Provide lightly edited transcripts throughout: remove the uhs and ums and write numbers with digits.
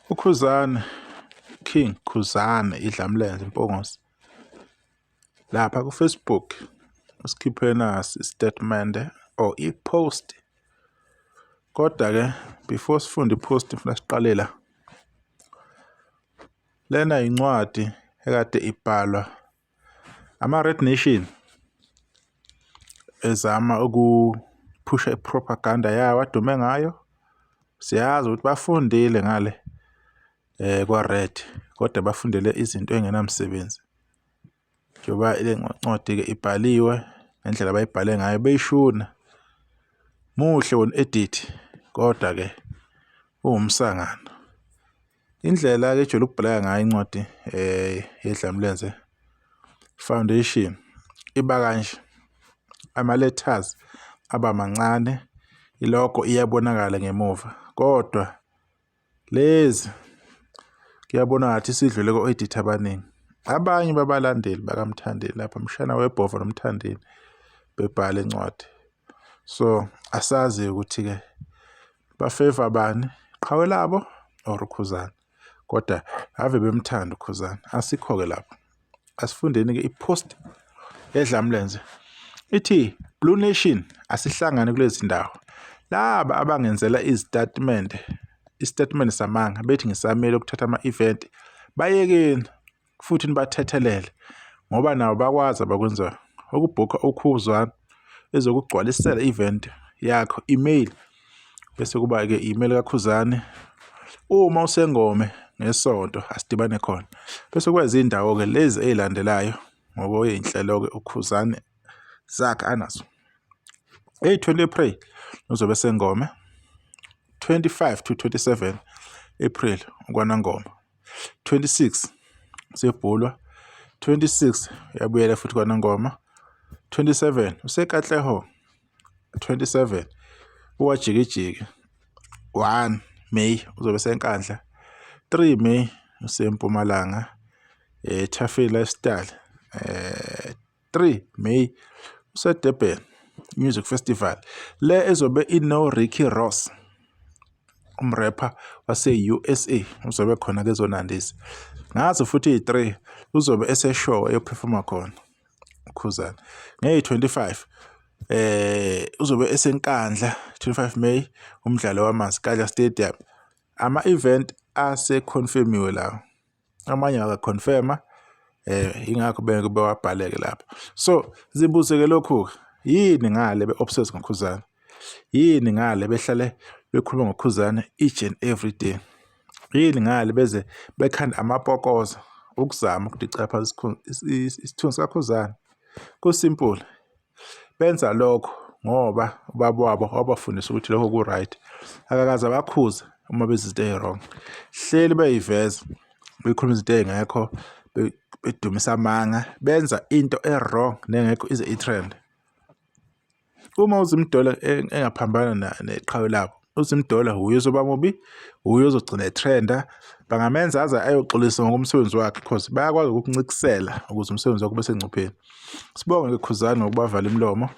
UKhuzani, King Khuzani iDlamlenze Mpungose lapha ku-Facebook usikhiphe nasi isitatimende or i-post. Kodwa-ke before sifunde i-post ngifuna siqale la. Lena incwadi ekade ibhalwa ama-Red Nation ezama ukuphusha i-propaganda yawo adume ngayo. Siyazi ukuthi bafundile ngale kwa-Red kodwa bafundele izinto ey'ngenamsebenzi. Njengoba le ncwadi-ke ibhaliwe ngendlela abayibhale ngayo beyishuna. Muhle wona u-edit kodwa-ke uwumsangano. Indlela-ke ejwayele ukubhaleka ngayo incwadi yeDlamlenze Foundation iba kanje, ama-letters aba mancane, i-logo iyabonakala ngemuva kodwa lezi kuyabonakala ukuthi isidlule ko-editor abaningi. Abanye babalandeli bakaMthandeni lapha, mshana webhova noMthandeni bebhala incwadi. So asazi ukuthi-ke bafeva bani, qhawe labo or uKhuzani, kodwa ave bemthanda uKhuzani. Asikho-ke lapho, asifundeni-ke i-post yeDlamlenze ithi Blue Nation asihlangane kulezi ndawo. Laba abangenzela izitatimende, isitatimende samanga bethi ngisamele ukuthatha ama-event, bayekeni futhi nibathethelele ngoba nabo bakwazi abakwenzayo ukubhukha ukhuzwana ezokugcwalisela i-event yakho email bese kuba-ke email kaKhuzani uma usengome ngesonto asidibane khona bese kuba izindawo-ke lezi ey'landelayo ngokwey'nhlelo-ke uKhuzani zakhe anazo. Eyi-20 April uzobe esengome 25 to 27 April uKwaNangoma 26 usebhulwa 26 uyabuyela futhi kwanongoma 27 useKatlehong 27 uwajikijiki 1 May uzobe seNkandla 3 May useMpumalanga eThafeni Lifestyle 3 May useDurban Music Festival le ezobe ino Ricky Ross umrepha wase-USA uzobe khona kezonandisa ngazo futhi iyi-3 uzobe eseshow eyophefoma khona uKhuzani ngeyi-25 uzobe eseNkandla 25 May umdlalo wamanzi Nkandla Stadium ama-event asekhonfemiwe lawo amanye akakhonfema ingakho bengeke bewabhaleke lapha so zibuze-ke lokhu yini ngale be-obsess ngoKhuzani yini ngale behlale bekhuluma ngoKhuzani each and every day yini ngale beze bekhanda amapokozo ukuzama ukudicapha isithunzi sikaKhuzani ku-simple benza lokho ngoba ubaba wabo wabafundisa ukuthi lokho ku-right akakaze abakhuze uma benza izinto eyi-wrong hleli beyiveza bekhuluma izinto ey'ngekho bedumisa amanga benza into e-wrong nengekho ize i-trend uma uZimdollar engaphambana neqhawe labo uZimdollar wuye ozoba mubi wuye ozogcina etrenda bangamenza aze ayoxolisa ngokomsebenzi wakhe because bayakwazi ukukuncikisela ukuze umsebenzi wakho ube sengcupheni sibonge ke Khuzani ngokubavala imilomo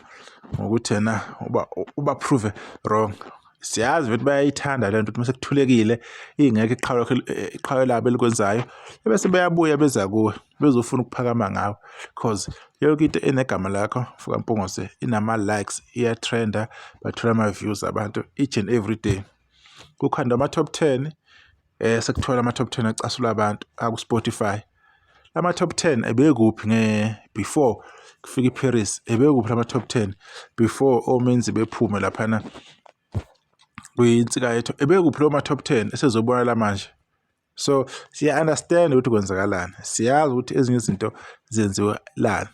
ngokuthi yena uba uba prove wrong siyazi ukuthi bayayithanda le nto ukuthi sekuthulekile ingekho iqhawe iqhawe labo elikwenzayo ebese beyabuya beza kuwe bezofuna ukuphakama ngawe cause yonke into enegama lakho mfoka Mpungose inama-likes iyatrenda bathola ama-views abantu each and every day kukhandwa ama-top 10 sekuthola ama-top 10 acasula abantu aku-Spotify lama-top 10 ebekuphi nge before kufika iParis ebekuphi lama-top 10 before omenzi bephume laphana kwinsika yethu ebekuphi lo ma-top 10 esezobonakala manje so siya-understand ukuthi kwenzakalani siyazi ukuthi ezinye izinto zenziwa lana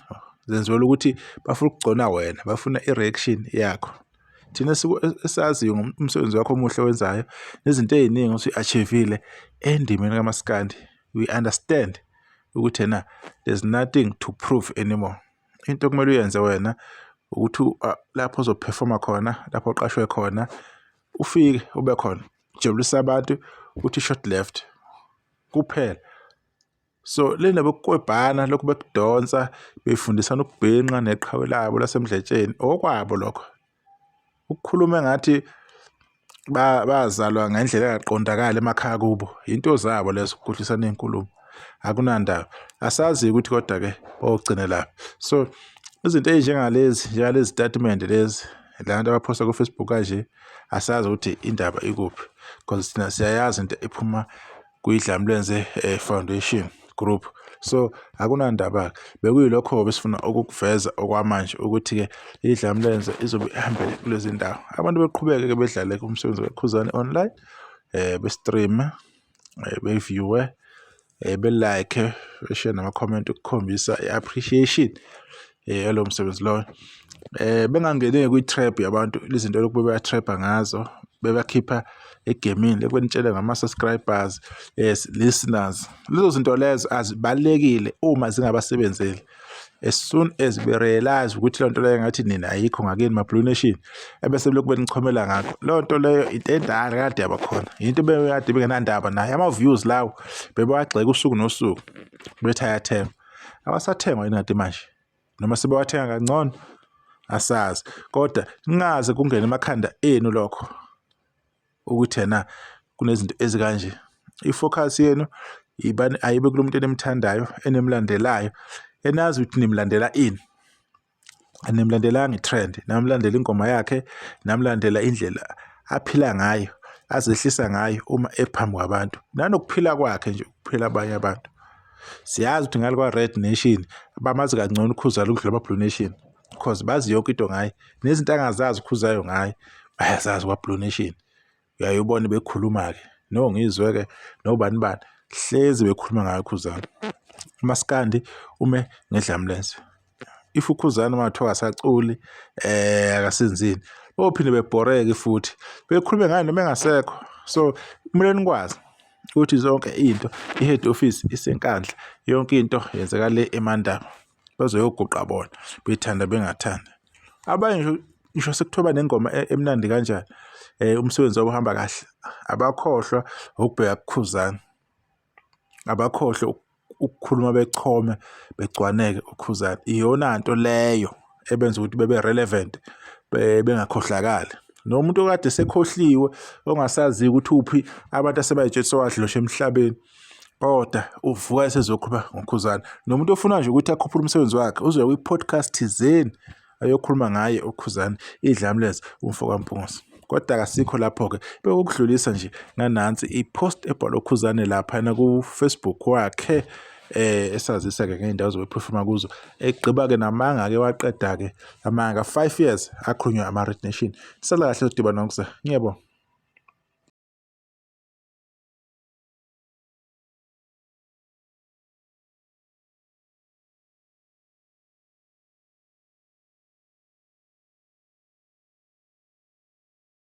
zenziwela ukuthi bafuna ukugcona wena bafuna i-reaction yakho thina esaziyo ngomsebenzi wakho omuhle owenzayo nezinto ey'ningi osuyi-achieve-ile endimeni kamaskandi we understand ukuthi ena there's nothing to prove anymore into okumele uyenze wena ukuthi lapho ozophefoma khona lapho oqashwe khona ufike ube khona ujabulise abantu uthi short left kuphela so le ndaba yokukwebhana lokhu bekudonsa befundisana ukubhinqa neqhawe labo lasemdletsheni okwabo lokho ukukhuluma engathi Bazalwa ngendlela engaqondakali emakhaya kubo. Yinto zabo lezo ukukhohlisana iy'nkulumo, akunandaba. Asazi-ke ukuthi kodwa-ke bogcinelaphi. So izinto ey'njengalezi, njengalezi tatimende lezi, la bantu abaphosta ku-Facebook kanje, asazi ukuthi indaba ikuphi cause thina siyayazi into ephuma kwiDlamlenze Foundation Group. So akunandaba-ke, bekuyilokho-ke besifuna ukukuveza okwamanje ukuthi-ke iDlamlenze izobe ihambele kulezi ndawo. Abantu beqhubeke-ke bedlale-ke umsebenzi kaKhuzani online, be-stream-e, be-view-e, be-like, beshiye nama-comment ukukhombisa i-appreciation yalowo msebenzi loyo. Bengangeni-ke kwi-trap yabantu izinto lokhu beba-trap-a ngazo bebakhipha egemini lokhu benitshela ngama-subscribers, yes, listeners. Lezo zinto lezo azibalulekile uma zingabasebenzeli. As soon as be-realise ukuthi leyo nto leyo ngathi nina ayikho ngakini ma-Blue Nation, ebese belokhu benichomela ngakho. Leyo nto leyo into endala kade yabakhona, yinto ebekade bengenandaba nayo. Ama-views lawo bebewagxeka usuku nosuku bethi ayathengwa. Awasathengwa yini kanti manje? Noma sebewathenga kangcono? Asazi, kodwa kungaze kungene emakhanda enu lokho ukuthi ena kunezinto ezikanje. I-focus yenu ibani ayibe kulo muntu enimthandayo, enimlandelayo, enazi ukuthi nimlandela ini. Animlandelanga i-trend, namlandela ingoma yakhe, namlandela indlela aphila ngayo, azehlisa ngayo uma ephambi kwabantu, nanokuphila kwakhe nje ukuphila abanye abantu. Siyazi ukuthi ngale kwa-Red Nation bamazi kangcono uKhuzani ukudlula ama-Blue Nation cause bazi yonke into ngaye, nezinto angazazi uKhuzwayo ngaye bayazazi kwa-Blue Nation. Uyaye ubone bekhuluma-ke noNgizwe-ke nobani bani, hlezi bekhuluma ngaye uKhuzani. UMaskandi ume ngedlamlenze. If uKhuzani uma kuthiwa akasaculi akasenzini, bophinde bebhoreke futhi bekhulume ngaye noma engasekho. So kumele nikwazi ukuthi zonke into i-head office iseNkandla, yonke into yenzeka le eMandaba. Bazoyoguqa bona bethanda bengathandi. Abanye ngisho ngisho sekuthiwa banengoma emnandi kanjani umsebenzi wabo uhamba kahle, abakhohlwa ukubheka kuKhuzani. Abakhohlwa ukukhuluma bechome begcwaneke uKhuzani. Iyona nto leyo ebenza ukuthi bebe relevant bengakhohlakali. Nomuntu okade esekhohliwe ongasaziyo ukuthi uphi abantu asebay'tshela sewadlosha emhlabeni kodwa uvuka esezokhuluma ngoKhuzani. Nomuntu ofuna nje ukuthi akhuphule umsebenzi wakhe uzoya kwi-podcast thizeni ayokhuluma ngaye uKhuzani idlamleze umfo kaMpungose. Kodwa akasikho lapho-ke bekukudlulisa nje nganansi i-post ebhalwe uKhuzani laphana ku-Facebook wakhe esazisa-ke ngey'ndawo zobe ephefuma kuzo egqiba-ke namanga-ke waqeda-ke amanga 5 years akhulunywa ama-Red Nation. Sala kahle udibana nokuza. Ngiyabonga.